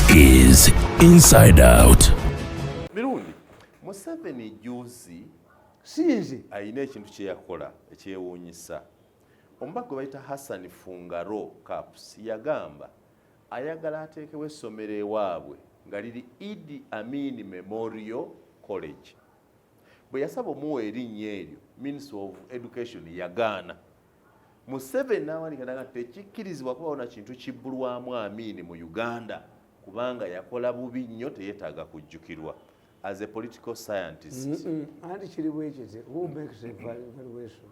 This is Inside Out. Mirundi Museveni juzi sinze alina ekintu kye yakola ekyewuunyisa. Omubaka gwe bayita Hassan Fungaro Caps yagamba ayagala ateekewo essomero ewaabwe nga liri Idi Amin Memorial College. Bwe yasaba omuwa erinnya eryo, Minister of Education yagaana. Museveni n'awandiika naga tekikkirizibwa kubawo na kintu kibbulwamu Amin mu Uganda kubanga yakola bubi nnyo, teyeetaaga kujjukirwa as a political scientist. Anti kiri bwekiti, who makes evaluation?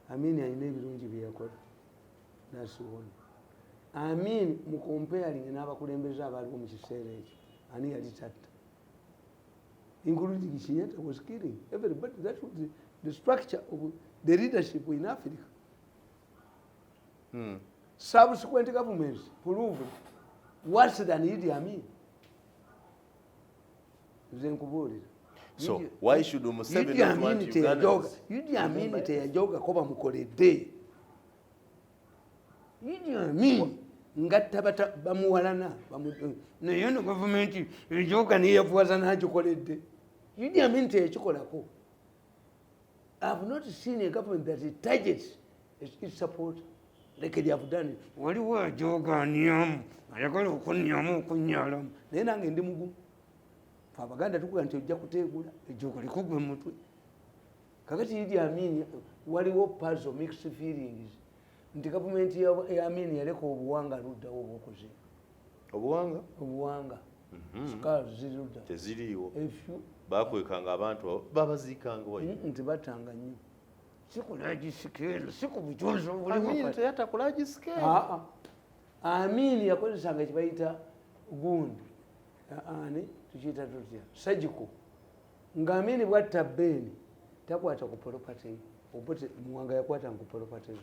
Amin alina ebirungi byeyakola nasiwona. Amin mu comparing n'abakulembeze abaaliwo mu kiseera ekyo, ani yali tatta? Including Kenyatta was killing everybody. That was the structure of the leadership in Africa. Subsequent governments proved worse than Idi Amin. Nze nkubuulira. So why should Museveni Idi not want Amin teyajoga. Ugandans? Idi Amin teyajogako bamukoledde. Idi Amin ngatta bamuwalana naye no gavumenti ejoga neyavuwaza nagikoledde. Idi Amin teyakikolako. I have not seen a government that targets its support like they have done it. Waliwo ajoga anyamu, ayagala okunnyamu, okunyalamu, naye nange ndi mugumu. Fe Abaganda tukuga nti ojja kuteegula ejogo likugwe mutwe. Kakati Idi Amin waliwo puzzle, mixed feelings nti gavumenti ya Amin yaleka obuwanga luddawo obwokuziika. Obuwanga? Obuwanga, skulls ziri ludda. Teziriiwo. Efyu. Bakwekanga abantu, babaziikanga wayi? Nti batanga nnyo, si ku large scale, si ku bujuzi Amin obuliwo. teyatta ku large scale. Aa, Amin yakozesanga ekibayita gundi, ani tukiyita tutya, surgical. Nga Amin bwatta Beeni, takwata ku property. Obote Muwanga yakwatanga ku property zo.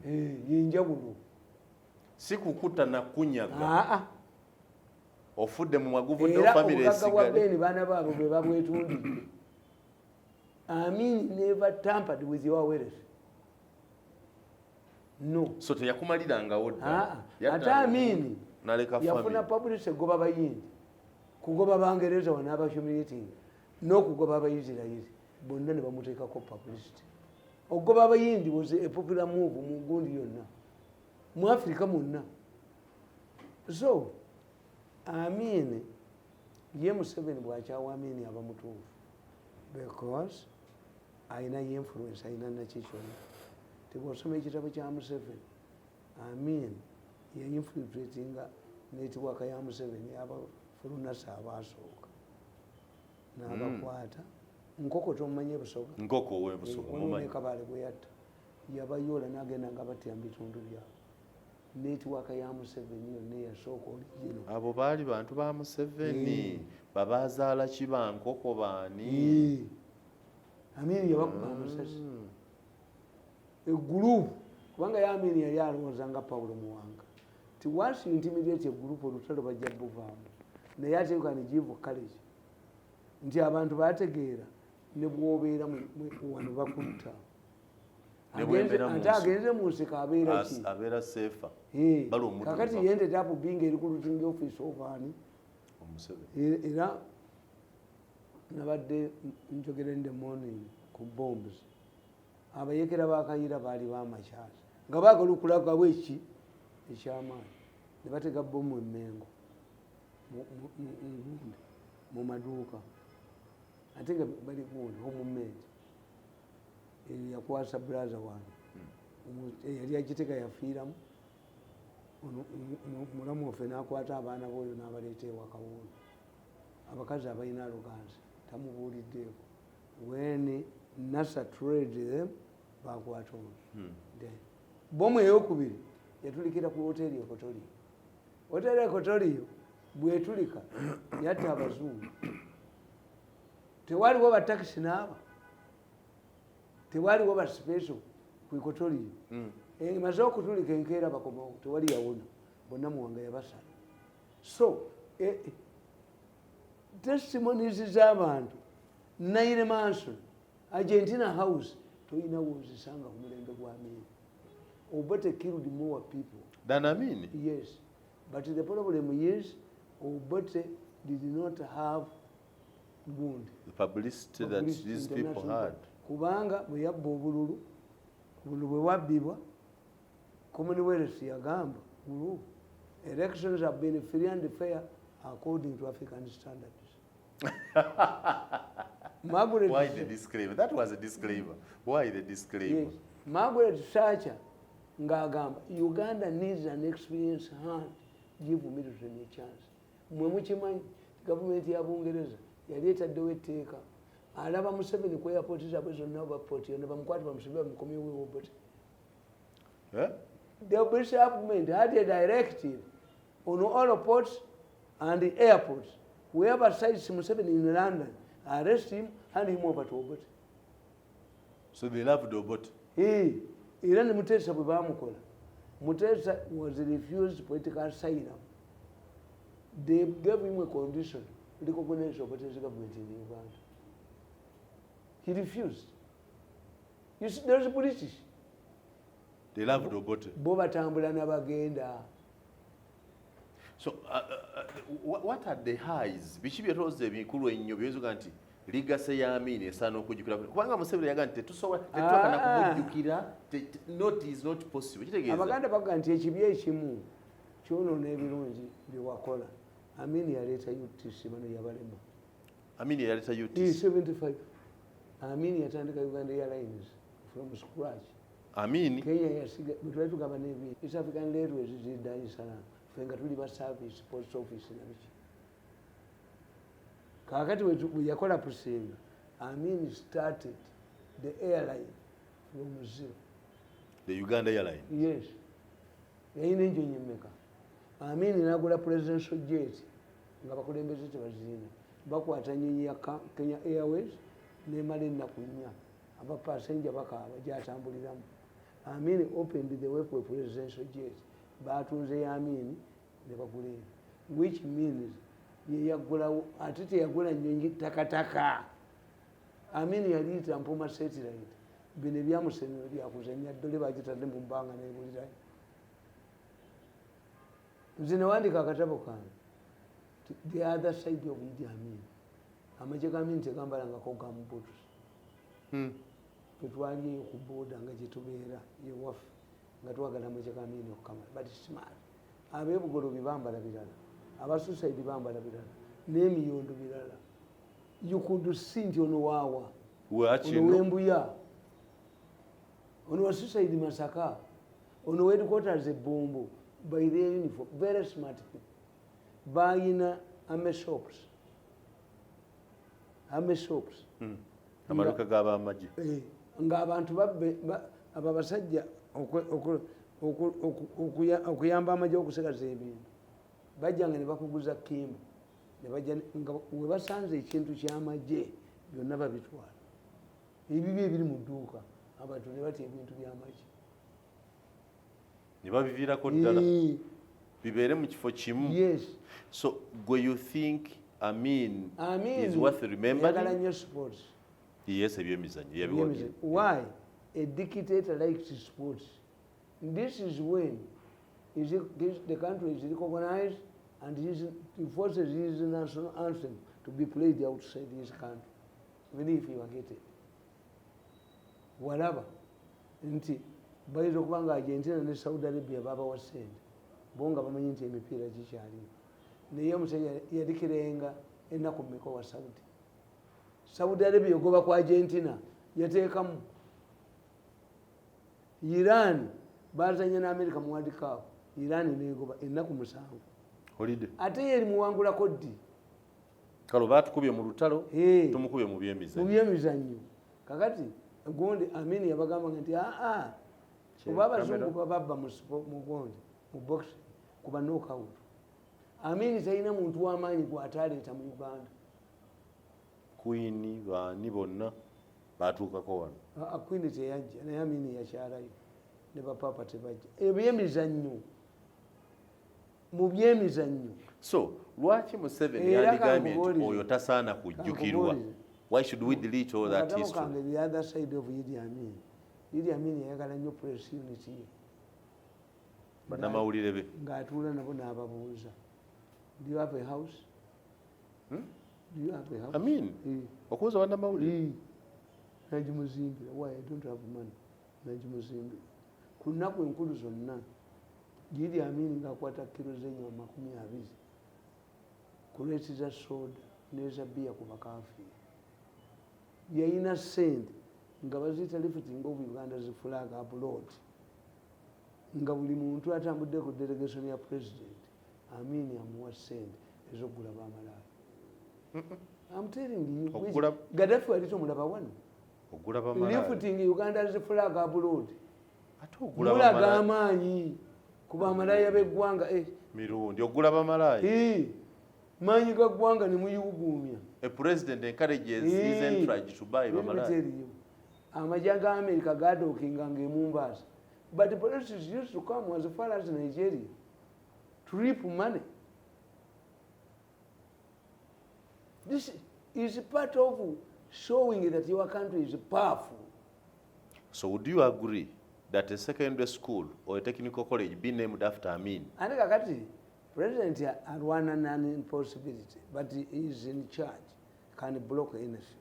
Eh, yenjawulo. Si kukutta nakunyaga. Aa. Ofudde mu maguvudde, Era famire obugagga bwa esigale. Beeni baana baabwe bwe babwetundidde. Amin never tampered with your wealth, no. So teyakumalirangawo ddala. Aa, ate Amini naleka yafuna family. Publicity egoba Bayindi, kugoba Bangereza wano abahumiliating, n'okugoba Abaisirairi bonna ne bamuteekako publicity. Okugoba Abayindi was a popular move mu gundi yonna, mu Africa mwonna. So Amin ye, Museveni bwakyawa Amin aba mutuufu because ayina influence, ayina naki kyonna. Tebwosoma ekitabo kya Museveni, Amin yainfiltratinga network ya Museveni, abafulunasa abasooka n'abakwata. Nkoko tomumanyi ebusoga? Nkoko owebusoga mumanyi. Kabaale gwe yatta yabayoola n'agenda nga batya mu bitundu byabwe. Network ya Museveni yonna eyasooka oligino. Abo baali bantu ba Museveni, babazaala kiba nkoko baani? Amini yabakuba amasasi egurupu, kubanga ye Amini yali alowooza nga Pawulo Muwanga ti once you intimidate a group, olutalo bajja buvaamu. Naye ate you can give courage nti abantu bategeera ne bwobeera wano bakutta. Ne bwembeera mu Ate nsi. Agenze mu nsiko abeera ki? Abeera safer. Eh, Bali omuddu kakati muva. Ended up being a recruiting office of ani? Omuseveni. Era nabadde njogera in the morning ku bombs. Abayekera bakayira baali bamakyasi nga baagala okulagawo eki ekyamaanyi ne batega bomu emengo ngundi mu maduuka, ate nga bali gundi homemade. Eyo yakwasa brother wange. Eyali agitega yafiiramu. Ono mulamu waffe n'akwata abaana boyo n'abaleeta ewaka wuuno. Abakazi abalina arrogance tamubuuliddeeko. When Nasa trade them, bakwata ono. Then, bomu eyokubiri yatulikira ku hoteri Equatoria. Hoteri Equatoria bwetulika yatta abazungu. Tewaliwo batakisi naaba, tewaliwo ba special ku Equatorial. Emaze okutulika enkeera bakomawo, tewali yawona, bonna Muwanga yabasala. So testimonies z'abantu, Nile Manson, Argentina House, toyina wozisanga ku mulembe gwa Amini. Obote killed more people than Amini. Yes, but the problem is Obote did not have gundi. The publicity that Publicity, these people international. had. Kubanga bwe yabba obululu, obululu bwe wabbibwa, Commonwealth yagamba group elections have been free and fair according to African standards. Margaret, Why the disclaimer? That was a disclaimer. Why the disclaimer? Yes. Margaret Thatcher ng'agamba Uganda needs an experienced hand, give Milton a chance. Mwe mukimanyi, gavumenti ya Bungereza yali etaddewo etteeka, alaba Museveni ku airport zaabwe zonna oba port yonna, bamukwate, bamusibe, bamukomyewo Obote. Eh? The British government had a directive on all ports and the airports. Whoever sights Museveni in London, arrest him, hand him over to Obote. So they loved Obote. Eh, era ne Muteesa bwe bamukola, Muteesa was refused political asylum. They gave him a condition: recognize Obote's government in Uganda. He refused. You see, those British They loved Obote. Bo batambula n'abagenda. So what are the highs? Biki byetooza ebikulu ennyo byoyinza nti legacy ya Amini esaana okujjukira? Kubanga Museveni yaga nti tetusobola, tetwakana kumujjukira, not is not possible. Kitegeeza Abaganda baga nti ekibi ekimu kyonoona ebirungi byewakola. Amini yaleeta UTC, bano yabalema. Amini yaleeta UTC. 75 Amini yatandika Uganda Airlines from scratch. Amini. Kenya yasiga bwetwali tugaba n'ebintu, East African Railways ziri Dar es Salaam, ffe nga tuli ba service, post office nabiki. Kakati bwe yakola pusinga, Amin started the airline from zero. The Uganda Airline. Yes, yayina enjonyi mmeka? Amin nagula presidential jet nga bakulembeze tebazirina, bakwata nyonyi ya Kenya Airways nemala ennaku 4, abapasenja bakaaba gyatambuliramu. Amin opened the way for a presidential jet. Batunze ya Amin ne bagula eno, which means yeyagulawo, ate teyagula nyonyi takataka. Amin yaliita Mpoma satellite. Bino ebyamusenero byakuzanya, ddole bagitadde mu bbanga nebulirayo. Nze newandika akatabo kange, The Other Side of Idi Amin. Amagye ga Amin tegambalangako gumboots. Fetwali eyo ku border nga gyetubeera yewaffe, nga twagala amagye ga Amin okukamala, but smart. Ab'ebugolobi bambala birala, abasuicide bambala birala, n'emiyondo birala. You could see nti ono waawa, ono Wakino. Wembuya, ono wa suicide Masaka, ono headquarters ebombo. By their uniform, very smart people. Bayina army shops, army shops. Amaduka g'abamagye. Eh, ng'abantu abo abasajja okuyamba amagye okusigaza ebintu, bajjanga ne bakuguza kimba, ne bajja nga we basanze ekintu kyamagye byonna babitwala, ebibi ebiri mu dduuka, abantu ne batya ebintu byamagye. Ne babiviirako ddala. Eh, bibeere mu kifo kimu. Yes. So gwe you think Amin Amin is worth yagala remembering? Nnyo sports. Yes, ebyemizannyo yabiwagira. Why? A dictator likes sports. This is when the country is recognized and he forces his national anthem to be played outside his country, even if you are hated. Walaba nti bayinza okuba nga Argentina ne Saudi Arabia babawa sente, bo nga bamanyi nti emipiira gikyaliyo, naye omusajja yalikirenga ennaku mmeka wa Saudi? Saudi Arabia ogoba ku Argentina yateekamu. Iran bazanya ne America mu World Cup, Iran negoba ennaku 7. Holiday. Ate ye erimuwangulako ddi? Kalo batukubye mu lutalo, Eh. tumukubye mu mu byemizannyo. Byemizannyo. Kakati gundi Amini yabagamba nti aa, oba abazungu bababba mu gundi, mu box kuba knockout. Amini talina muntu w'amaanyi gwataleeta mu Uganda. Queen baani bonna batuukako wano. Queen teyajja, naye Amini yakyalayo, ne bapapa tebajja. Ebyemizannyo, mu byemizannyo. So lwaki Museveni Era yandigambye nti kankubuulire. oyo tasaana kujjukirwa? Kankubuulire. Why should we delete all that Akatabo history? kange, The Other Side of Idi Amin. Idi Amin yayagala nnyo press unit ye. Bannamawulire be. Ng'atuula nabo n'ababuuza, "Do you have a house? Do you have a house?" Amin okubuuza bannamawulire? Eh. Nagimuzimbira. "Why? I don't have money." Nagimuzimbira. Ku nnaku enkulu zonna, Idi Amin ng'akwata kiro z'ennyama 20, crate za soda n'eza bbiya ku bakafiiri. Yayina sente nga baziyita Lifting of Uganda's Flag Abroad, nga buli muntu atambudde ku delegation ya president, Amin amuwa sente ezokugula bamalaaya. I'm telling you. Gaddafi wali tomulaba wano. Ogula bamalaaya? Lifting Uganda's Flag Abroad. Ate ogula Mulaga bamalaaya? amaanyi ku bamalaaya b'eggwanga, eh. Mirundi, ogula bamalaaya? Eh, maanyi ga ggwanga ne muyuguumya. A president encourages his entourage to buy Let me bamalaaya. tell you, amagye ga America gadokinganga e Mombasa, but the police used to come as far as Nigeria to reap money. This is part of showing that your country is powerful. So would you agree that a secondary school or a technical college be named after Amin? Ate kakati president alwana nan impossibility, but he is in charge, can block anything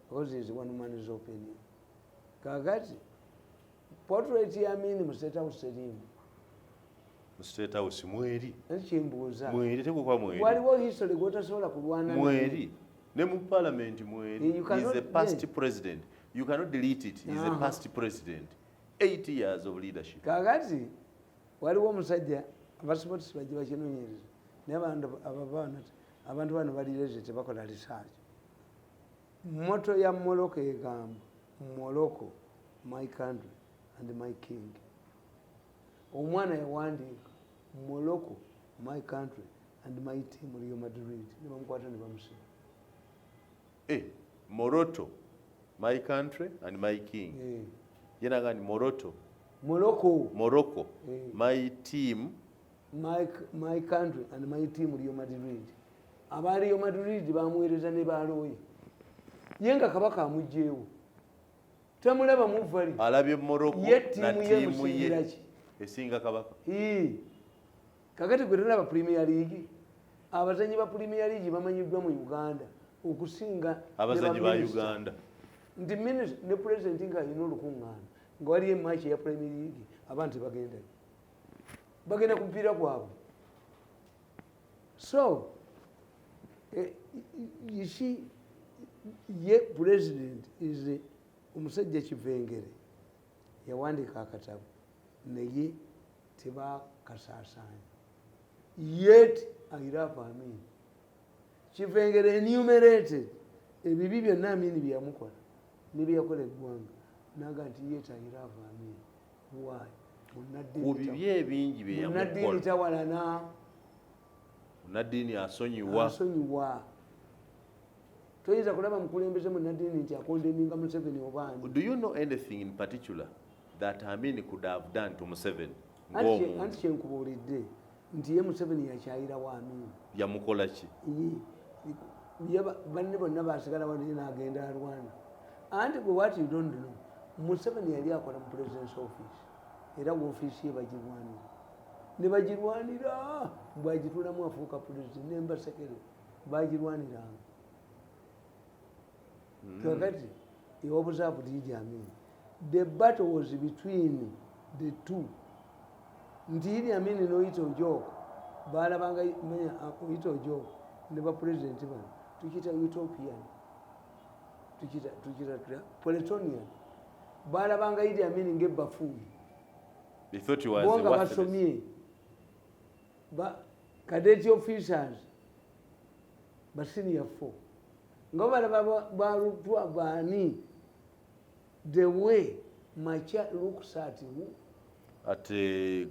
because he is one man's opinion. Kakati portrait ya Amin mu State House erimu? Mu State House mweri. Kyembuuza. Mweri, tekuba mweri. Waliwo history gwotasobola kulwana naye. Mweri, ne mu parliament mweri. You He is cannot- a past president. You cannot delete it. He is a past president, 8 years of leadership. Kakati waliwo omusajja, abasports bajja bakinonyereza, naye abantu ababaana, abantu bano balireze, tebakola research. Motto ya Morocco egamba, "Morocco, my country and my king." Omwana yawandiika, "Morocco, my country and my team, Real Madrid," ne bamukwata ne bamusiba. Eh, "Moroto, my country and my king." Eh. Yenaga ni Moroto? Morocco. Morocco. Eh. My team. My country and my team, Real Madrid. Aba Real Madrid bamuweereza ne balooya ye, nga kabaka amugjeewo, tamulaba muvali. Alabye Morocco Ye na ttiimu ye tiimu ye musingira ki? Esinga kabaka. Ii. Kakati gwe tolaba Premier League? Abazanyi ba Premier League bamanyiddwa mu Uganda okusinga ne Abazanyi ba baminister. Uganda. Nti minisita ne president nga alina olukuŋŋaana, nga waliyo emaaki eya Premier League, abantu tebagendayo, bagenda ku mupiira gwabwe. So you see, ye president is omusajja Kivengere yawandiika akatabo, naye tebakasaasaanya. Yet I love Amin. Kivengere enumerated ebibi byonna Amini byeyamukola nebyeyakola eggwanga, naga nti, "Yet I love Amin." Why? Ku bibi ebingi bye Munaddiini yamukola, tawalana. Munaddiini asonyiwa. Asonyiwa. Toyinza kulaba mukulembeze munaddiini nti acondemninga Museveni obaani. Do you know anything in particular that Amin could have done to Museveni Anti ng'omuntu? Kyenkubuulidde nti ye Museveni yakyayirawo Amini. Yamukola ki? Ye banne bonna basigala wano, ye n'agenda alwana. Anti gwe, what you don't know, Museveni yali akola mu president's office, era woofiisi ye bagirwanira ne bagirwanira, bwagitulamu afuuka president, nembasekere bagirwaniranga. Kakati ewabuzaabudi Idi Amin, the battle was between the two, nti Idi Amin n'Oyite Ojok balabanga manya Oyite Ojok ne bapulezidenti bano tukiyita utopian, tukiyita tutya, Poletonian, balabanga Idi Amin ng'ebbafuuyi. They thought he was Bo nga worthless. basomye ba cadet officers, ba senior four, nga balaba balutwa baani, the way Macha looks at who? At the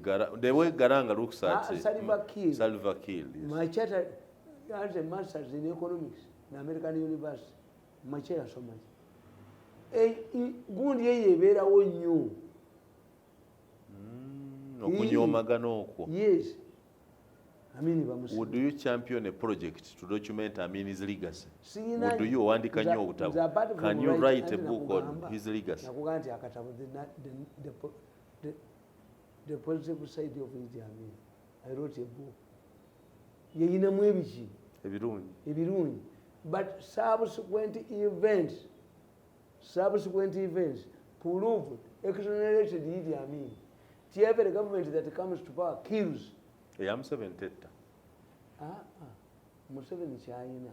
way Garang looks at Ah, Salva Kiir. Salva Kiir, yes. Machar has a masters in economics. In American University. Mache yasoma ki? Gundi eyo ebeerawo nnyo. Okunyoomagana okwo. Yes, Amini bamusibe. Would you champion a project to document Amini's legacy? Siyina. Would you owandiika nnyo obutabo? Nze apart from Can you write a anti book on nakugamba- his legacy? Nakugamba nti akatabo, the positive side of Idi Amin. I wrote a book. Yeyinamu ebiki? Ebirungi. Ebirungi, but subsequent events proved, exonerated Idi Amin. Ti every government that comes to power kills. Eya Museveni tetta. Ah, ah. Museveni kyayina,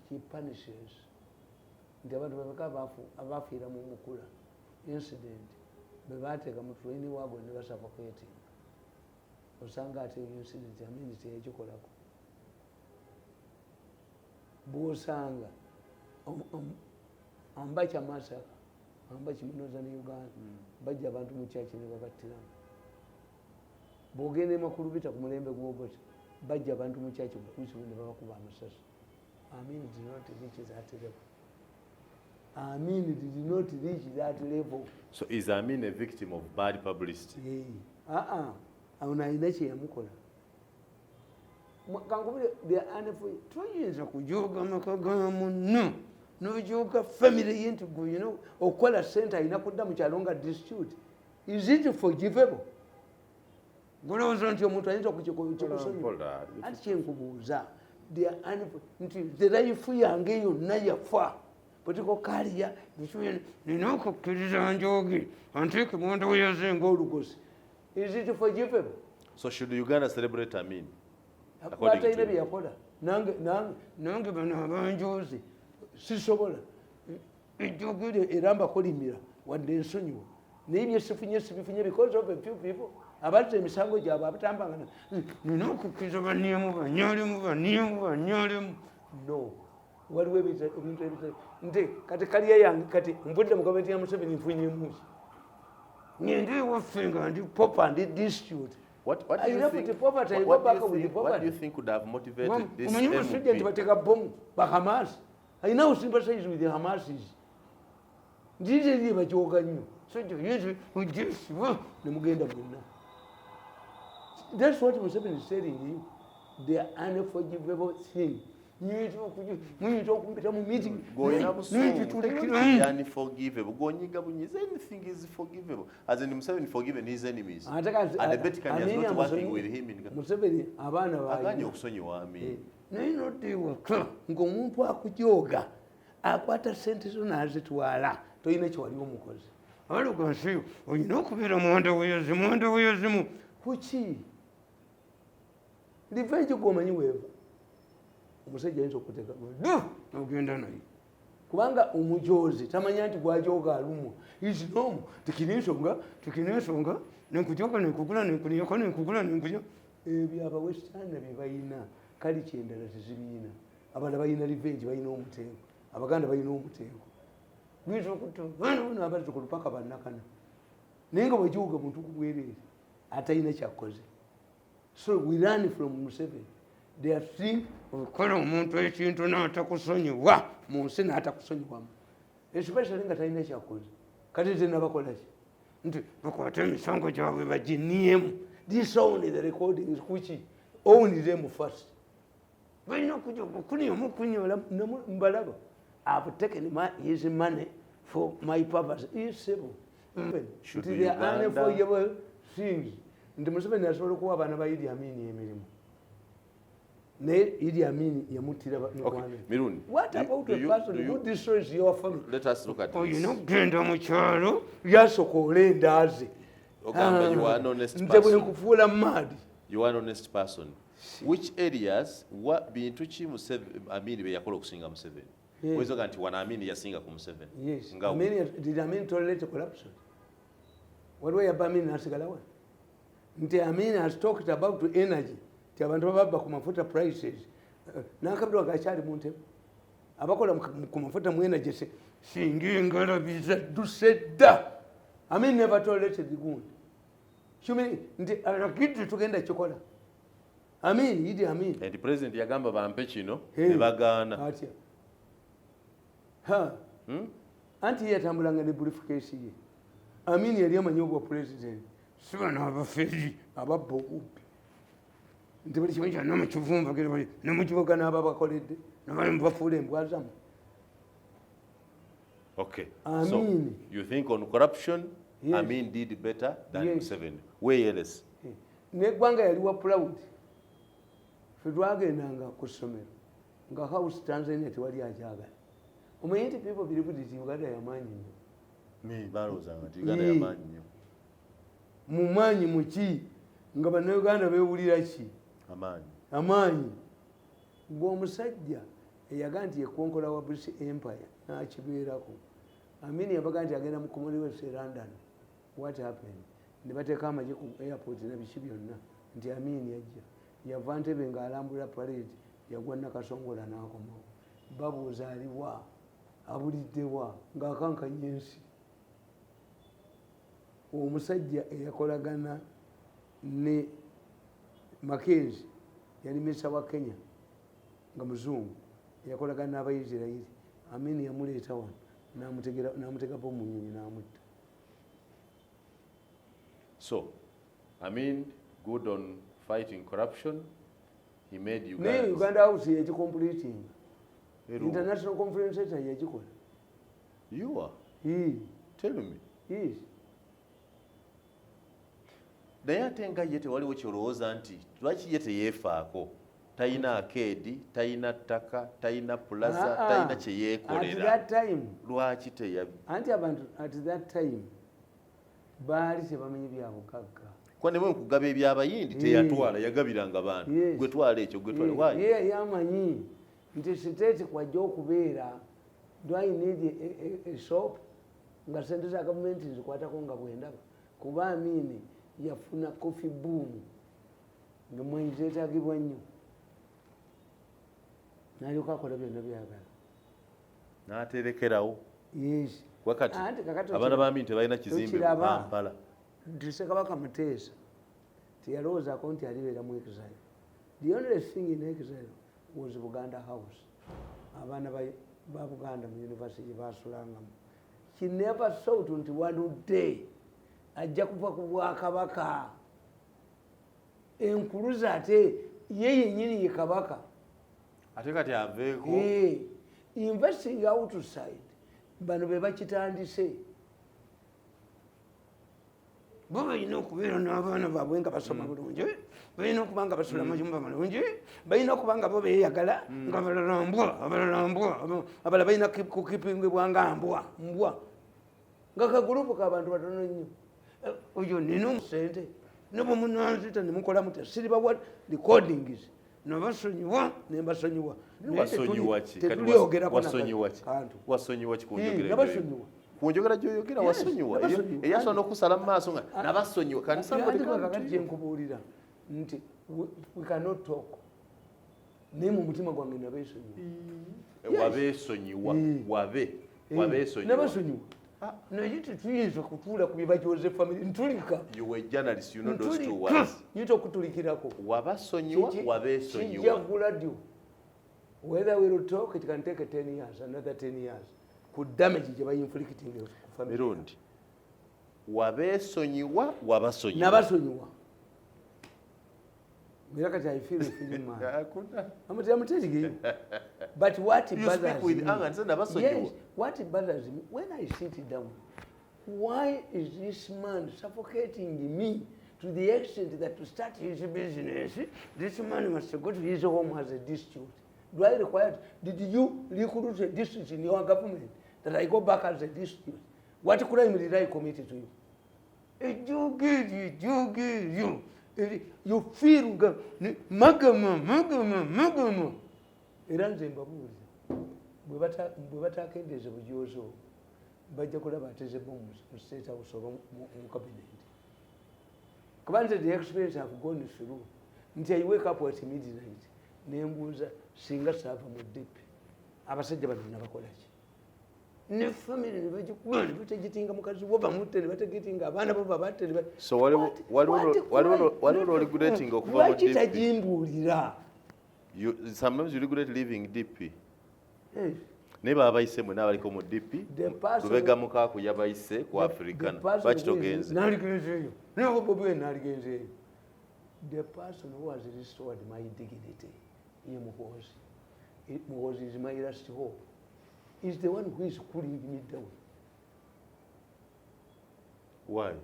he punishes. Nti abantu babeka abafiira mu mukula incident, bebateeka mu train wagon ne basuffocating, osanga ate incident Amini teyagikolako. Bwosanga Ambachi massacre, Ambachi mu northern Uganda, bajja abantu mu kyaki ne babattiramu. Bwogenda emakulubita ku mulembe gw'Obote, bajja abantu mu kyaki kukuisibu ne babakuba amasasi. Amin did not reach that level. Amin did not reach that level. So is Amin a victim of bad publicity? Aa, ono alina kyeyamukola. Kankubire, toyinza kujoga amaka ga munno nojoga family ye nti gwe okukola sente alina kudda mu kyalo nga dispute. Is it forgivable? Golowooza nti omuntu ayinza okukikusonyiwa? Mpola. Anti kyenkubuuza, nti the life yange yonna yafa political career, nina okukkiriza njoge anteeke mundowooza ngaolugosi. Is it forgivable? So should Uganda celebrate Amin? According to Batalina you. bye yakola. Nange bano abanjozi sisobola ejjogere era mbakolimira wadde ensonyiwa, naye byesifunye sibifunye because of a few people abazza emisango gyabwe abatambangana. Nina okukkiriza baniemu banyolemu baniemu banyolemu. No, waliwo ebintu ebita nti kati career yange, kati nvudde mu gavumenti ya Museveni, nfunyemuki? Ngende ewaffe nga ndi pauper, ndi destitute. What I do you left think, poverty, I what, go what do back you with think, what do poverty. you think could have motivated this Omanyi musujja nti MP? bateeka bomu bahamas. I now sympathize with the Hamasis. Nzize eri bajoga nnyo sajja yinza ojesiba ne mugenda mwenna. That's what Museveni is telling you, the unforgivable thing. Muyinza okumpita mu meeting G'olina busungu. nitutulekeramu. Unforgivable. G'onyiga bunyizi. Anything is forgivable. As in Museveni forgiven his enemies. Ate kati- And the Vatican is Amini not working amusonyi- with him in Museveni abaana Aganye balina okusonyiwa Amin. Naye nodda ewaka ng'omuntu akujooga akwata sente zo n'azitwala, tolina kyewali omukozi alugansiyo olina okubeera mwanda weyazimu kuki revenge gwomanyi weeva. Omusajja ayinza okuteeka nogenda naye kubanga omujozi tamanya nti gwajoga alumwa isinomu. Tikina ensonga, tikina ensonga, nenkujoga, nenkugula, nenkuniyako, nenkugula, nenkuja. Ebyo abawestana bye balina, kali kyendala tezibiyina. Abalala balina revenge, balina omuteeko. Abaganda balina omuteeko, guyinza okutta baana bano abazzukulu paka bannakana, naye nga bwekiwuga muntu kubwereere atalina kyakoze. So we learn from Museveni. They are think okola omuntu ekintu n'atakusonyiwa mu nsi, n'atakusonyiwamu, especially nga talina kyakoze. Kati nze nabakolaki nti bakwate emisango gyabwe baginiyemu, disown the recordings kuki, own them first. Balina okuja okuniyamu okunyola mbalaba. I've taken his money for my purpose, isebo. Should Nti they are Uganda- unforgivable things. Nti Museveni asobola okuwa abaana ba Idi Amin emirimu, naye Idi Amin yamuttira Okay, mikwano. Mirundi. What about a person who destroys your family? Let us look at this. Olina okugenda mu kyalo yasokoola endaaze. Ogamba you are an honest Nze bwe person. nkufuula maadi. You are an honest person. Which areas, what bintu ki Museveni, Amin bye yakola okusinga Museveni? Yeah. Oyinza ogamba nti wano Amin yasinga ku Museveni. Yes. Nga Amin, did Amin tolerate corruption? Waliwo yabba Amin nasigala wa? Nti Amin has talked about energy. Nti abantu bababba ku mafuta prices. Nankabirwa gakyali mu ntebe. Abakola ku mafuta mu energy singa engalabi zadduse dda. Amin never tolerated gundi. Kimanyi nti alagidde tugenda kikola. Amin, Idi Amin. Nti president yagamba bampe kino Hey. ne bagaana. Atya? Ha. Anti ye yatambulanga ne briefcase ye. Amini yali amanyi obwa president, si bano abaferi ababba obubbi nti buli kimu kyonna mukivumbagira nemukivuga n'ababakoledde nabali mubafuula embwa zammwe. Okay. So Amin. you think on corruption, Yes. Amin did better than Yes. Museveni. Where else? Neggwanga yali wa proud. Fe twagendanga ku ssomero nga house Tanzania tewali akyagala. Omanyi nti people believed nti Uganda yamaanyi nnyo. Me balowoozanga nti Uganda yamaanyi nnyo. Mu maanyi muki nga Bannayuganda beewulira ki? Amaanyi. Amaanyi. Gwe omusajja eyaga nti yekonkola wa British Empire n'akibeerako. Amini yabaga nti agenda mu Commonwealth e London. What happened? Ne bateeka amagye ku airport na biki byonna nti Amini ajja. Yava Ntebe ng'alambula parade, yagwa Nakasongola n'akomawo. Babuuza aliwa, abuliddewa, ng'akankanya ensi. Omusajja eyakolagana ne Mackenzie yali minisita wa Kenya nga muzungu, eyakolagana n'Abaisirairi. Amini yamuleeta wano n'amuteekapo mu nnyonyi n'amutta. So, Amin, good on fighting corruption. He made Uganda. Naye Uganda House yagicompletinga. Eru. International Conference Center yagikola. You are. Ee, Tell me. Yes. Naye ate nga ye tewaliwo kyolowooza nti lwaki ye teyeefaako, talina arcade, talina ttaka, talina plaza, Ah, ah. talina At kyeyeekolera. that time, Lwaki teya anti abantu at that time baali tebamanyi byabugagga. Kuba ne bwe nkugaba ebyabayindi teyatwala, yagabiranga bantu. Yes. Gwe twala ekyo, gwe twala. Why? Ye yali amanyi nti state kwajja okubeera, do I need a shop nga sente za gavumenti nzikwatako nga bwendaba? Kuba Amini yafuna coffee boom nga mwanyi zeetagibwa nnyo, nalyoka akola byonna byagala. N'aterekerawo. Yes. Wakati Anti kakati abaana ba Amini tebalina kizimbe mu tokiraba. Kampala. Nti Ssekabaka Muteesa teyalowoozaako nti alibeera mu exile. The only thing in exile was Buganda House, abaana ba Buganda mu university gye basulangamu. He never thought nti one day ajja kuva ku bwakabaka enkuluza, ate ye yennyini ye kabaka. Ate kati aveeko. Investing outside, bano be bakitandise. Bo balina okubeera n'abaana baabwe nga basoma bulungi, balina okuba nga basula mayumba malungi, balina okuba nga bo beeyagala, nga balala mbwa, abalala mbwa, abalala balina kukipingibwa nga mbwa mbwa, nga kagurupu k'abantu batono nnyo. Oyo nina sente nebwemunanzita nemukola mutya, siribawa recordings. Nabasonyiwa, nembasonyiwa. Naye Wasonyiwa ki? Kati tetulyogerako wasonyiwa ki? kantu. Wasonyiwa ki ku njogera Nabasonyiwa. Ku njogera gy'oyogera? Yes, wasonyiwa. nabasonyiwa. Eyasobola n'okusala mu maaso nga nabasonyiwa. Can somebody Ate come kakati to you? kyenkubuulira nti we cannot talk, naye mu mutima gwange nabeesonyiwa. Wabeesonyiwa? Wabe wabeesonyiwa? Nabasonyiwa, naye tetuyinza kutuula ku byebajoze family ntulika. You were journalist, you know those two Ntulika. words. Nyinza okutulikirako. Wabasonyiwa? Kijja Wabeesonyiwa? gradual. Whether we will talk, it can take 10 years, another 10 years, ku damage gye bainflicting ku family. Mirundi, wabeesonyiwa? Wabasonyiwa? Nabasonyiwa, era kati I feel free man. Hakuna. I'm telling you. But what You bothers speak with me, anger and say nabasonyiwa. Yes, what bothers me when I sit down, why is this man suffocating me to the extent that to start his business, this man must go to his home as a district? Do I require, did you recruit a district in your government that I go back as a district? What crime did I commit to you? Ejugiri, jugiri, you feel nga magama, magama, magama. Era nze mbabuulira, bwe batakendeeza bujozi obwo, bajja kulaba ateze bomu mu State House oba mu cabinet. Kuba nze the experience have gone through nti I wake up at midnight nembuuza, singa saava mu DP, abasajja bano nabakolaki? Ne family ne bagikuba, ne bategitinga mukazi wo bamutte, ne bategitinga abaana bo babatte, So waliwo lw'oregulating okuva mu Lwaki DP? Tagimbuulira? Sometimes you regret leaving DP. Yes. Naye babayise mwena abaliko mu DP. The person- Lubega Mukaaku yabayise ku Africana. Lwaki togenze? Naligenzeeyo, naye Bobi Wine naligenzeeyo. The person who has restored my dignity ye Muhoozi. Muhoozi is my last hope, is the one who is cooling me down.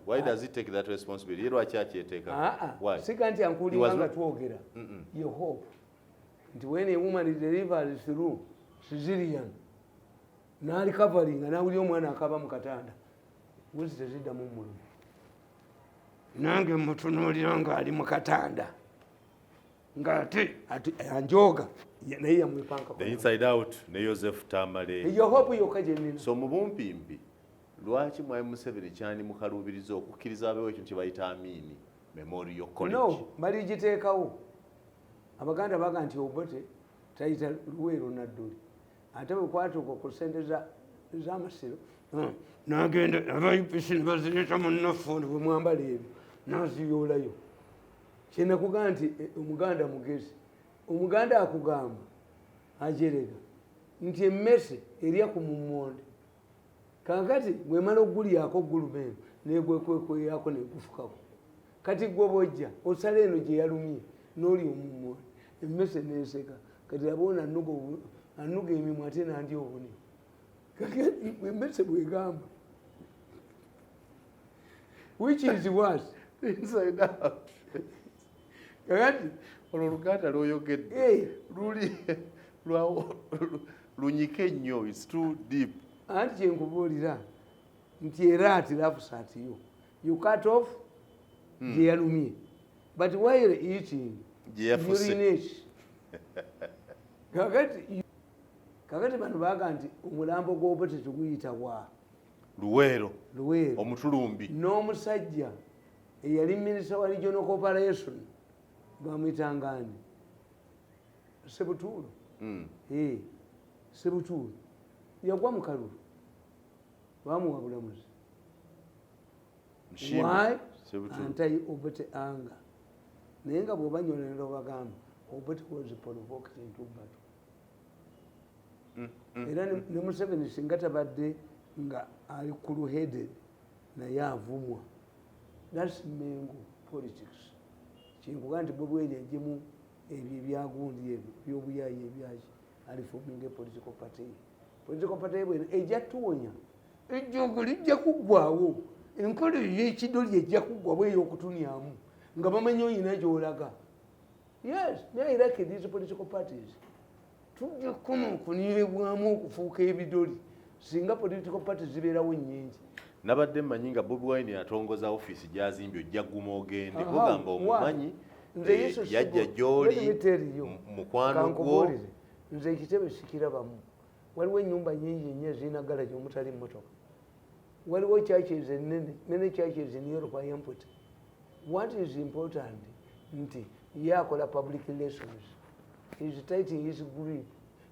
Why does he take that responsibility? Ye lwaki akyeteeka? Ah, ah. Why? Sika nti He ankulinga was nga not- twogera ye hope nti when a woman delivers through caesarean narecoveringa, nawulira omwana akaba mu katanda, guzi teziddamu mulumu, nange mutunuulira ngaali mu katanda ngaate anjooga, naye yamwepankako. The Inside Out ne Joseph Tamale. Eyo hope yokka gyenina. So mu bumpimpi, lwaki Mwami Museveni kyandi mukaluubiriza okukkiriza abeewo ekintu kye bayita Amini Memorial College? No, baligiteekawo. Abaganda baga nti Obote tayita Luweero Nadduli, ate bwe kwatuuka ku sente z'amasiro, nagenda aba UPC ne bazireeta munnaffe ne bwe mwambala ebyo naziyoolayo. Kyenakugamba nti omuganda mugezi, omuganda akugamba ajerega nti emmese erya ku mummonde. Kakati bwemala okugulyako guluma eno negwekwekweyako negufukako. Kati gwe bwojja osala eno gye yalumye n'olya omummonde, emmese neseka. Kati aboona anuga emimwa ate nandya obunyo. Kakati emmese bwegamba, which is worse? Inside Out. Kakati olwo oluganda lwoyogedde luli lunyike nnyo, it's too deep. Anti kyenkubuulira nti era ati laughs at you. You cut off gye yalumye, but while eating gye yafuse. Urinate. Kakati bano baga nti omulambo gw'Obote teguyita wa Luweero. Luweero. Omutulumbi. N'omusajja eyali minisita wa regional cooperation bamwyitangani, Sebutuulo. Eh, Sebutuulo yagwa mu kalulu, bamuwa bulamuzi. Nshimbi. Why? Sebutuulo. Anti Obote anga naye nga bw'obanyonera obagamba Obote was provoked into battle. Era ne Museveni singa tabadde nga ali cool headed naye avumwa. That's Mengo politics. Kinkuga nti Bobi Wine ejjemu ebyo ebyagundi, ebyo ebyobuyayi ebyaki, aliforminga political party. Political party bweno ejja tuwonya ejjogo lijja kuggwawo, enkola ey'ekidoli ejja kuggwawo ey'okutunyamu nga bamanyi oyina gy'olaga. Yes, naye like these political parties tujja kukoma okunyebwamu okufuuka ebidoli singa political parties zibeerawo nnyingi. Nabadde mmanyi nga Bobi Wine atongoza ofiisi gyazimbye ojja guma ogende. Aha, Gugamba omumanyi. Nze Yesu Yajja gy'oli Let me tell you. Mukwano gwo. Kankubuulire, nze ekitebe sikirabamu. Waliwo ennyumba nyingi nnyo ezirina galagi omutali mmotoka. Waliwo churches ennene, many churches in Europe are empty. What is important nti ye akola public relations, is tightening his grip,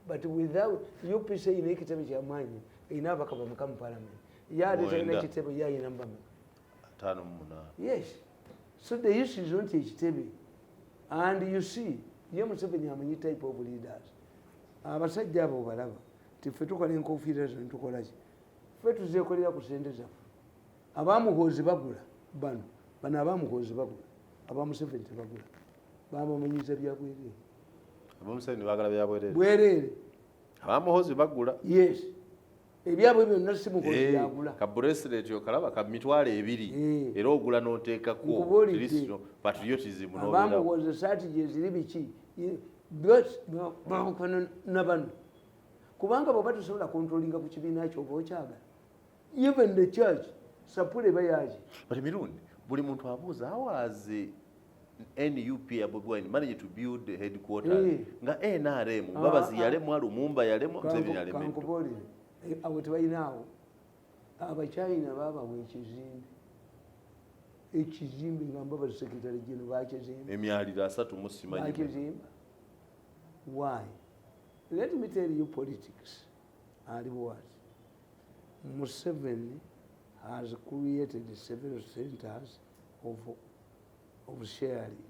but without UPC erina ekitebe kyamaanyi, erina ababaka bameka mu parliament? Ye ate talina Mwenda. kitebe, ye ayina mubameka? 58. Yes. So the issue is not ekitebe. And you see, ye Museveni amanyi type of leaders. Abasajja abo balaba nti ffe tukola enkofiira zino, tukola ki? Ffe tuzeekolera ku sente zaffe. Abamuhoozi bagula bano, bano abamuhoozi bagula, abamuseveni tebagula. Babamanyiza bya bwereere. Abamuseveni baagala bya bwereere. Bwereere. Abamuhoozi bagula. Yes. Ebyabwe byonna si Muhoozi yagula. Ka bracelet okalaba ka 20,000. Era ogula n'oteekako. Nkubuulidde. Kristo, patriotism n'obeerawo. Abamuhoozi esaati gyeziri biki babukana na bano, kubanga bwoba tosobola controllinga ku kibiina kyo oba okyagala. Even the church sapule eba yaki? But Mirundi, buli muntu abuuza, how has NUP ya Bobi Wine managed to build the headquarters nga NRM Mbabazi yalemwa, Lumumba yalemwa, Museveni yalemeddwa? Kankubuulire. Abo tebalinaawo. Abachina babawa ekizimbe, ekizimbe nga Mbabazi secretary general bakizimba. Emyaliro asatu mu simanyi. Bakizimba. Why? Let me tell you, politics ali what Museveni has created several centers of sharing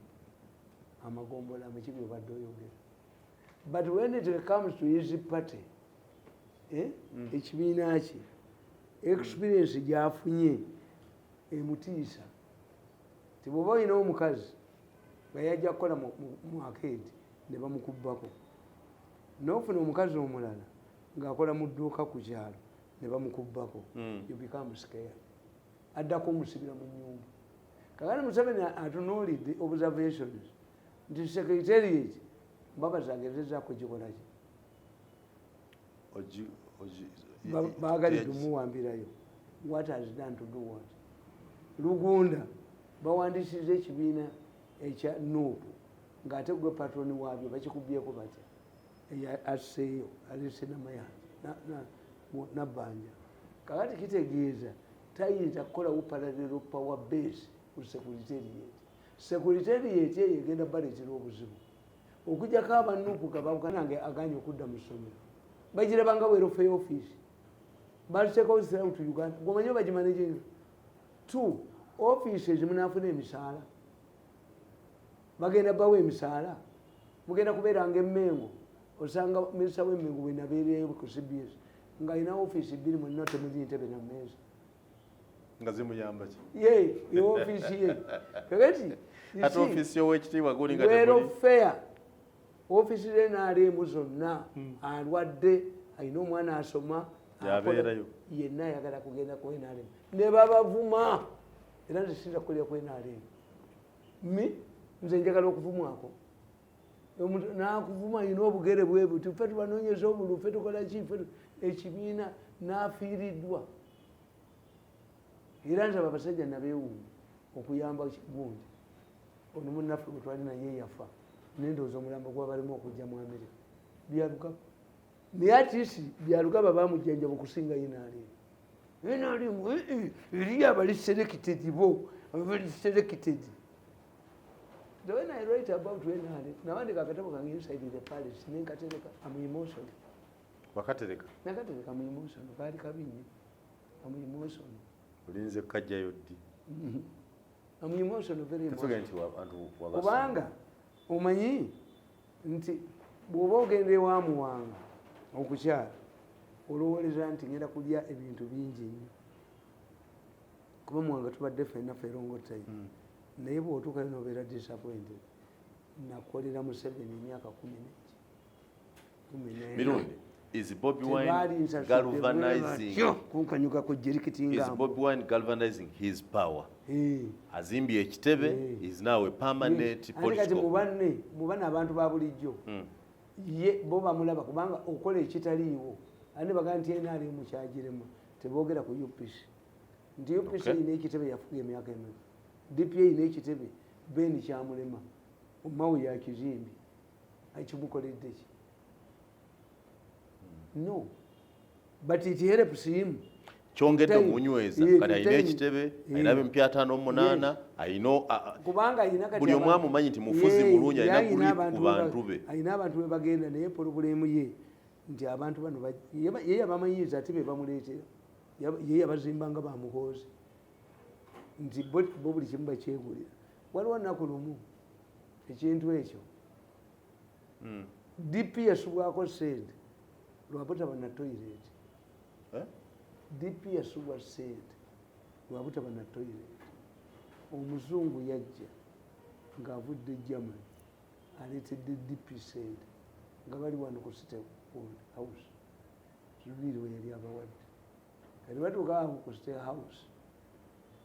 amagombola mukibyo obadde oyogera, but when it comes to his party Ekibiina kye, experience gyafunye emutiisa. Tibwoba olina omukazi nga yajja kukola mu arcade ne bamukubbako, nofuna omukazi omulala ng'akola mu dduuka ku kyalo ne bamukubbako, you become scared. Addako omusibira mu nyumba. Kakati Museveni atunuulidde observations nti secretariat Mbabazi agezezaako gikolaki. Baagalidde omuwambirayo. What has done to do what? Lugunda bawandisiza ekibiina ekya NUP ng'ate gwe patron waabyo, bakikubyeko batya? Eya asseeyo alese Namayanja Nabbanja. Kakati kitegeeza tayinza kukolawo parallel power base ku secretariat. Secretariat eyo egenda baleetera obuzibu okujjako aba NUP gabakanange aganye okudda mu ssomero, bagirabanga welfare office baziteekawo throughout Uganda. Gwomanyi bagimanaginga two offices, munafuna emisaala, bagenda bawa emisaala, mugenda kubeeranga emmengo. Osanga minisita w'emmengo bwenabeereyo ku CBS ng'alina ofiisi bbiri, mwenna temuli ntebe na mmeeza. Nga zimuyamba ki? Ye ofiisi ye kakati Ate ofiisi y'owekitiibwa guli nga temuli. Welfare ofiisi z'NRM zonna, alwadde, alina omwana asoma. Yabeerayo. Yenna ayagala kugenda ku NRM ne babavuma. Era nze siyinza kukolera ku NRM. Mi nze njagala okuvumwako. Omuntu nakuvuma, alina obugere bwe buti, ffe tubanoonyeza obulu, ffe tukola ki, ffe ekibiina n'afiiriddwa. Era nze abo abasajja nabeewuunya okuyamba gundi ono munnaffe gwe twali naye yafa, nendowooza omulambo gwabalimu okujja mu Amerika. Byalugaba, naye atisi Byalugaba bamujjanjaba okusinga NRM. NRM eriyo abali selected, bo abali selected. The when I write about NRM, nawandika akatabo kange Inside the Palace, nenkatereka. Am emotional. Wakatereka? Nakatereka mu emotion, kaali kabi nnyo. Am emotional. Olinze kukajjayo ddi? Am emotional, very Tetuge emotional. Nti abantu wabasoma. Kubanga omanyi nti bw'oba ogenda ewa Muwanga okukyala, olowooleza nti ngenda kulya ebintu bingi nnyo, kuba Muwanga tubadde ffenna for a long time. Naye bw'otuukayo nobeera disappointed. Nakolera Museveni emyaka 14. Mirundi, is Bobi Wine Tebaali galvanizing kunkanyuka ku is jerikitinga. Bobi Wine galvanizing his power? Azimbye ekitebe, is now a permanent Ate kati political. Mubanne mubane abantu ba bulijjo ye bo bamulaba kubanga okola ekitaliiwo. Ate bagaa nti NRM kyagirema, teboogera ku UPC nti UPC erina ekitebe, yafuga emyaka emeka. DP erina ekitebe, Ben kyamulema, Mawe yakizimbye, ekimukoledde ki? No, but it helps him. Kyongedde Time. omunyweza. Kati alina ekitebe, alina bempya 58, alina Kubanga alina kati buli omu amumanyi nti mufuzi mulungi, ye alina alina grip ku abantu bantu be. Alina abantu be bagenda naye. Problem ye nti abantu bano ye yabamanyiiza ate be bamuleetera. Ye yabazimbanga bamuhoozi nti bo buli kimu bakyegulira. Waliwo nnaku lumu ekintu ekyo DP yasubwako sente lwabutaba na toilet. Eh? DP yasubwa sente lwabutaba na toilet. Omuzungu yajja ng'avudde Germany, aleetedde DP sente nga bali wano ku State House. Lubiri we yali abawadde. Kati batuuka awo ku State House,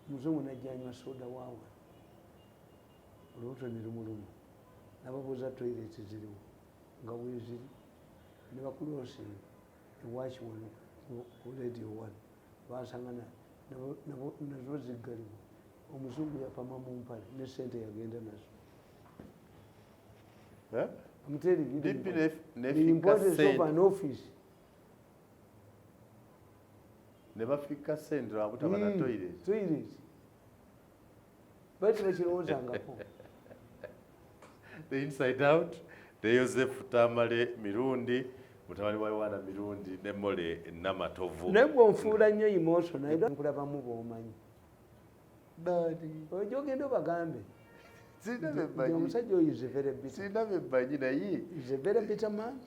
omuzungu najja anywa soda waawa, olubuto ne lumuluma, nababuuza toilet ziriwo, nga weeziri ne bakulosinga ewaki wano ku Radio One, basanga nazo ziggalibwa. Omuzungu yapama mu mpale ne sente yagenda nazo. Eh? I'm telling you, DP the nefika importance of sente an office. Ne bafika sente lwabutaba na toilet. Toilet. Bati bakirowoozangako. The Inside Out ne Joseph Tamale Mirundi, mutabani wa Yohana Mirundi ne Mole Namatovu. Naye bwonfuula nnyo emotion, naye nkulabamu bw'omanyi. Nani? Ojja ogenda obagambe Sirina nti bemmanyi. omusajja oyo is a very bitter. Sirina bemmanyi naye Is a very bitter man.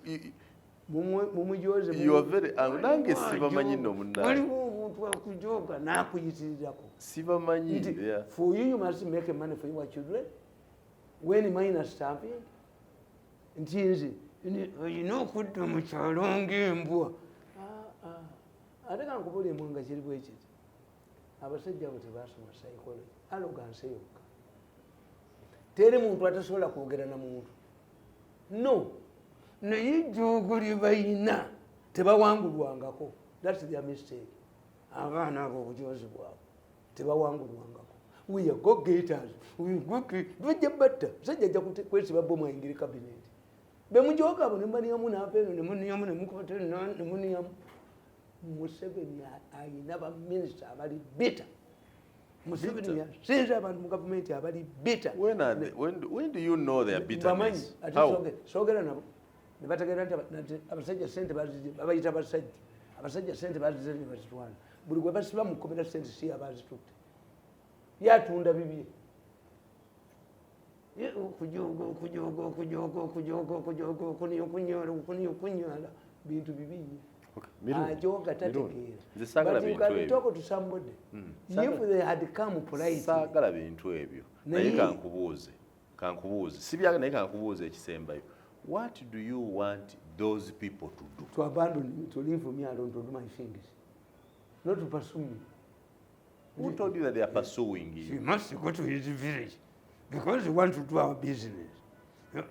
Mumujoze. You are very nange sibamanyi nno munnange. Waliwo omuntu akujoga n'akuyitirirako. Sibamanyi. Nti Yeah. for you, you must make money for your children when mine are starving. Nti nze olina okudda mu kyalo ng'embwa. Ah, ah. Ate kankubuulire nga kiri bwe kiti, abasajja abo tebasoma psychology, arrogance yokka. Teri muntu atasobola kwogera na muntu, no, naye ejjoogo lye bayina tebawangulwangako. That's their mistake. Abaana abo, obujozi bwabwe, tebawangulwangako. We are go getters, we go. Bajja batta musajja, ajja kwesiba bomu ayingire cabinet. Bemujoga abo nemuniyamu napeeno nemuniyamu nemukwata nemuniyamu. Museveni ayina baminisita abali bitter. Museveni yasinza abantu mu gavumenti abali bitter. When are they, when do you know their Bamanyi. bitterness? Ate How? soogera nabo ne bategeera nti abasajja sente bazize, babayita basajja, abasajja sente bazize ne bazitwala. Buli gwe basiba mu kkomera, sente si abazitutte, yatunda bibye. Ye, okujoga, okujoga, okujoga, okujoga, okujoga, okuniya, okunyala, okuniya, okunyala, bintu bibi nnyo. Okay. Mirundi, Ajoga, Mirundi. tategeera. Nze saagala But you bintu can ebyo. talk to somebody if they had come politely. Saagala bintu ebyo. Naye kankubuuze, sibyaga, naye kankubuuze ekisembayo. What do you want those people to do? To abandon me, to leave me alone, to do my things, not to pursue me. Who told you that they are pursuing He you? must go to his village because we want to do our business.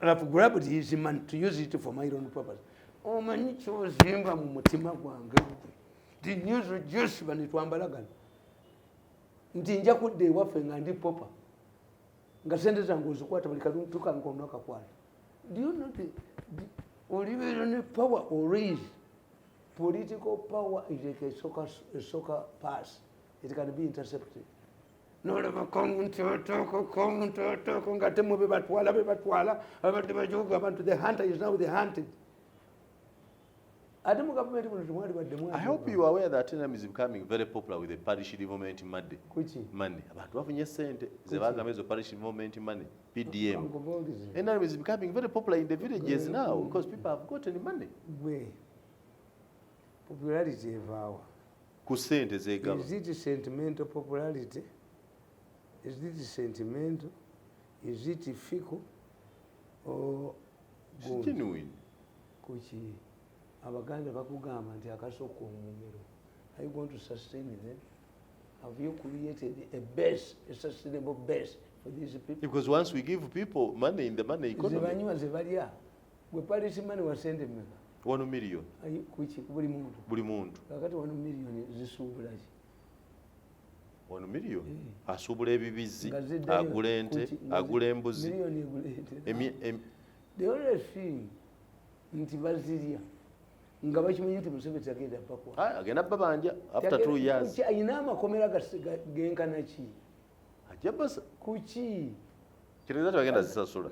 I've grabbed his money to use it for my own purpose. Omanyi kyozimba mu mutima gwange gwe tinyizo josiba netwambalagana nti nja kudda ewaffe nga ndi pauper, nga sente zange ozikwata buli kaluntukankono akakwata. Do you know olibeera ne power always? Political power is like a soccer pass. It can be intercepted. Nolaba counter-attack, counter-attack, nga temwe bebatwala, bebatwala abadde bajoga abantu. The hunter is now the hunted. Ate mu gavumenti muno temwali badde. I hope you are aware that NRM is becoming very popular with the parish development money. Kuki? Money. Abantu bafunye sente ze bagamba ezo parish development money, PDM. Kankubuulize. NRM is becoming very popular in the villages now because people have gotten money. Gwe, popularity evaawa? Ku sente zegaba. Is it sentimental popularity? Is it sentimental? Is it fickle or It's gundi? genuine. Kuki? Abaganda bakugamba nti akasooka omumiro. Are you going to sustain them? Have you created a base, a sustainable base for these people? Because once we give people money in the money economy, Zebanywa, zebalya. Gwe, parish money wa sente mmeka? 1 million. Kuki? Ku buli muntu? Buli muntu. Kakati 1 million zisuubula ki? 1 million asuubula ebibizi, Nga ziddayo agula ente, kuki? Nga agula embuzi. Miliyoni egula ente? The only thing nti bazirya nga bakimanyi nti Museveni tagenda bakwa. Ah, agenda babanja after 2 years. Ayina amakomera genkana ki? Ajja basa. Kuki? Kitegeeza tebagenda zisasula.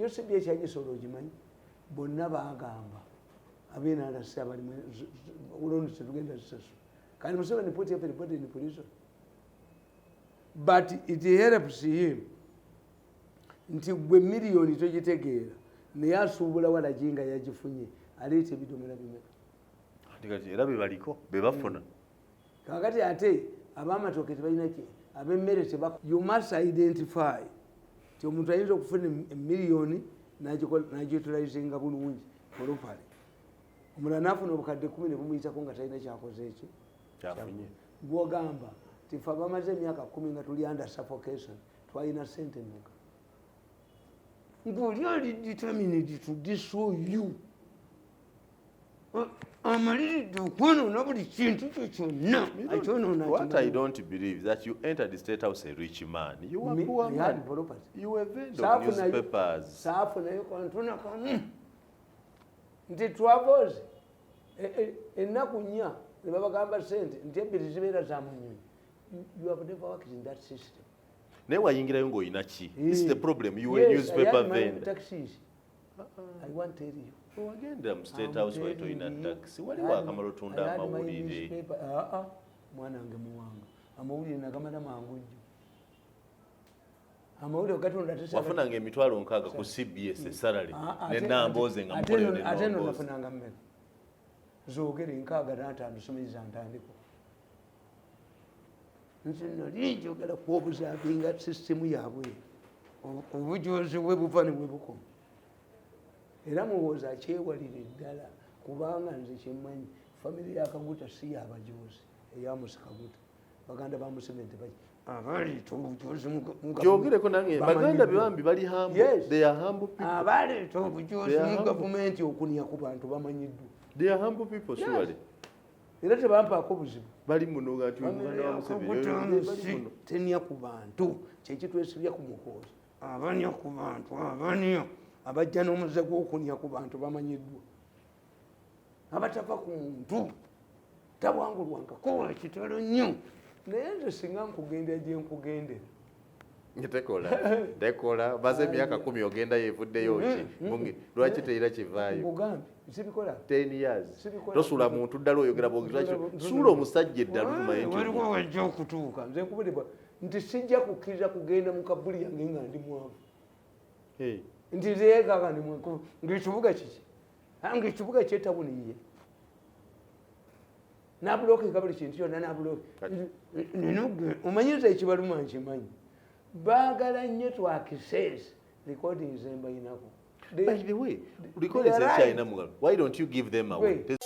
UCB ekyagisolo ogimanyi, bonna bagamba abenrc abalimu loan tetugenda zisasula. Kandi Museveni put everybody in prison, but it helps him nti gwe miliyoni togitegeera, naye asuubula walagi nga yagifunye, aleeta ebidomera bimeka? Ati kati era bebaliko bebafuna. Kakati ate ab'amatooke tebalina ki, ab'emmere teba. You must identify ti omuntu ayinza okufuna emiliyoni n'agiutilizinga bulungi properly, omulala n'afuna obukadde 10 ne bumuyitako nga talina kyakoze ekyo. Kyafunye. Gwogamba tife abamaze emyaka 10 nga tuli under suffocation twalina sente mmeka? Ng'oli ali determined to destroy you, amaliridde okwonoona buli kintu kyo kyonna, akyonoona. What I don't believe is that you entered the State House a rich man. You were poor I had man. property. You were vendor of newspapers. Saafunayo kantuna kamu nti travels ennaku 4 ne babagamba sente nti ebbiri zibeera za munyonyi. You have never worked in that system. Naye wayingirayo ng'olina ki? This is the problem. You were a Yes, I newspaper had my vendor. taxis. I want tell you. Wagenda mu State House wali tolina taxi. Wali wakamala otunda amawulire. Aa, mwana wange, muwanga amawulire nagamala mangu jjo. Amawulire ogatunda. Wafunanga 60,000 ku CBS e salary ne Nambooze nga mukoleyo ne Ate no Nambooze. Nafunanga mmeka? Zoogere 65, someyiza ntandiko. Nze nali njogera ku observinga sisitemu yaabwe, obujozi bwe buva ne bwe bukoma. Era Muhoozi akyewalire ddala, kubanga nze kyemmanyi, famire ya Kaguta si yabajozi. Eya Musa Kaguta, baganda ba Museveni tebaki abaleeta obujozi mu Gyogereko nange baganda be Bamanyiddwa. Bambi bali humble. Yes. They are humble people. Abaleeta obujozi They are mu humble. gavumenti okunya ku bantu bamanyiddwa. They are humble people, surely. Era tebampaako buzibu. Bali muno nga nti muganda wa Museveni. Kaguta Bali nsi muno. tenya ku bantu, kyekitwesibya ku Muhoozi. Abanya ku bantu, abanya, abajja n'omuze gw'okunya ku bantu bamanyiddwa. Abatava ku muntu tabwangulwangako ekitalo nnyo. Naye nze singa nkugendera gye nkugendera. Tekola, tekola. Maze emyaka 10 ogenda yevuddeyo ki? Lwaki terina kivaayo? Nkugambye sibikola. 10 years. Sibikola. Tosula muntu ddala, oyogera bwogezi. Lwaki suula omusajja eddala tumanye nti Waliwo wajja okutuuka. Nze nkubulibwa nti sijja kukkiriza kugenda mu kabuli yange nga ndi mwavu. Hey. Nti nzeyekaga ndi mwavu ngaekibuga kiki? Ah, ngaekibuga kyetawuni ye nabulokeka buli kintu kyonna nabuloke. Omanyiza ekibaluma nkimanyi, baagala nnyo twakisees recordings embayinako. By the way, recordings They are ekyalina mugalo. Why don't you give them away? Wait.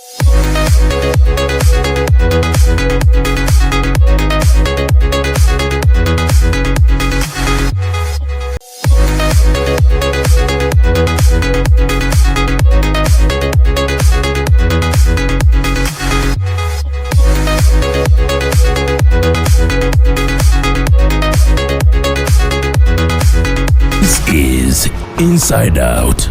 This is Inside Out.